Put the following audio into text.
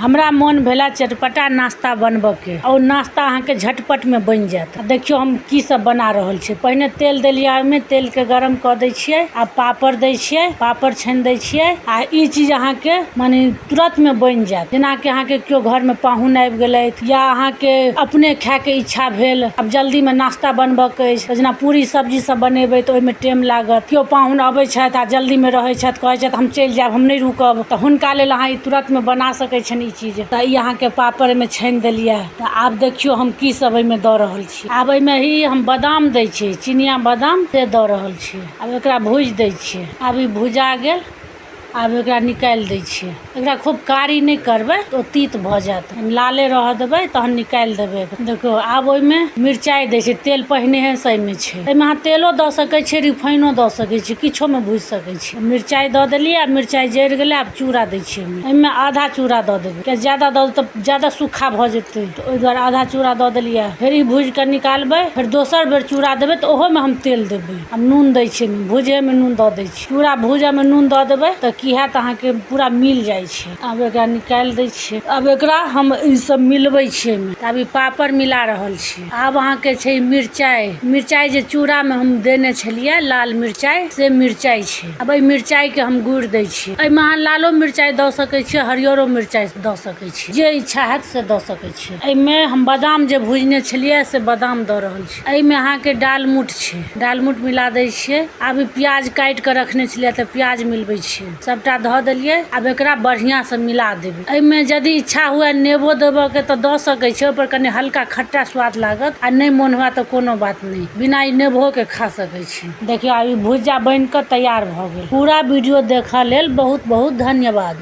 हमरा मोन भेला चटपटा नाश्ता बनबऽके आ ओ नाश्ता अहाँके झटपटमे बनि जायत। देखियौ हम की सब बना रहल छियै। पहिने तेल देलियै ओहिमे, तेलके गरम कऽ दै छियै आ पापड़ दै छियै, पापड़ छानि दै छियै आ ई चीज अहाँके मने तुरन्तमे बनि जायत। जेनाकि अहाँके केओ घरमे पाहुन आबि गेलथि या अहाँके अपने खायके इच्छा भेल, आब जल्दीमे नाश्ता बनबऽके अछि, जेना पूरी सब्जी सब बनेबै तऽ ओहिमे टाइम लागत। केओ पाहुन अबै छथि आ जल्दीमे रहै छथि, कहै छथि हम चलि जायब, हम नहि रुकब, तऽ हुनका लेल अहाँ ई तुरन्तमे बना सकै छियनि ई चीज। तऽ ई अहाँके पापड़ एहिमे छानि देलियै। तऽ आब देखियौ हम की सब एहिमे दऽ रहल छी। आब एहिमे ही हम बादाम दै छियै, चिनिया बादाम से दऽ रहल छियै। आब एकरा भूजि दै छियै। आब ई भुजा गेल, आब एकरा निकालि दै छियै। एकरा खूब कारी नहि करबै तऽ ओ तीत भऽ जायत, लाले रहऽ देबै तहन निकालि देबै। देखियौ आब ओहिमे मिरचाइ दै छियै। तेल पहिनेहेसँ एहिमे छै, एहिमे अहाँ तेलो दऽ सकै छियै, रिफाइनो दऽ सकै छियै, किछोमे भूजि सकै छियै। मिरचाइ दऽ देलियै, आब मिरचाइ जरि गेलै। आब चूड़ा दै छियै एहिमे। एहिमे आधा चूड़ा दऽ देबै, किएकि ज्यादा दऽ देबै तऽ ज्यादा सूखा भऽ जेतै, तऽ ओहि दुआरे आधा चूड़ा दऽ देलियै। फेर ई भूजि कऽ निकालबै, फेर दोसर बेर चूड़ा देबै तऽ ओहोमे हम तेल देबै। आब नून दै छियै एहिमे, भुजैमे नून दऽ दै छियै। चूड़ा भूजऽमे नून दऽ देबै तऽ की हैत, अहाँके पूरा मिल जाइ छै। आब एकरा निकालि दै छियै। आब एकरा हम ई सब मिलबै छियै एहिमे। तऽ आब ई पापड़ मिला रहल छी। आब अहाँके छै मिरचाइ। मिरचाइ जे चूड़ामे हम देने छलियै लाल मिरचाइ, से मिरचाइ छै। आब एहि मिरचाइके हम गुड़ि दै छियै। एहिमे अहाँ लालो मिरचाइ दऽ सकै छियै, हरियरो मिरचाइ दऽ सकै छियै, जे इच्छा हैत से दऽ सकै छियै। एहिमे हम बादाम जे भुजने छलियै से बादाम दऽ रहल छी। एहिमे अहाँके डालमूट छै, डालमूट मिला दै छियै। आब ई प्याज काटि कऽ रखने छलियै तऽ प्याज मिलबै छियै। सभटा धऽ देलियै। आब एकरा बढ़िआँसँ मिला देबै। एहिमे यदि इच्छा हुए नेबो देबऽके तऽ दऽ सकै छियै, ओहिपर कनि हल्का खट्टा स्वाद लागत, आ नहि मोन हुए तऽ कोनो बात नहि, बिना ई नेबोके खा सकै छी। देखियौ आब ई भुज्जा बनि कऽ तैयार भऽ गेल। पूरा वीडियो देखऽ लेल बहुत बहुत धन्यवाद।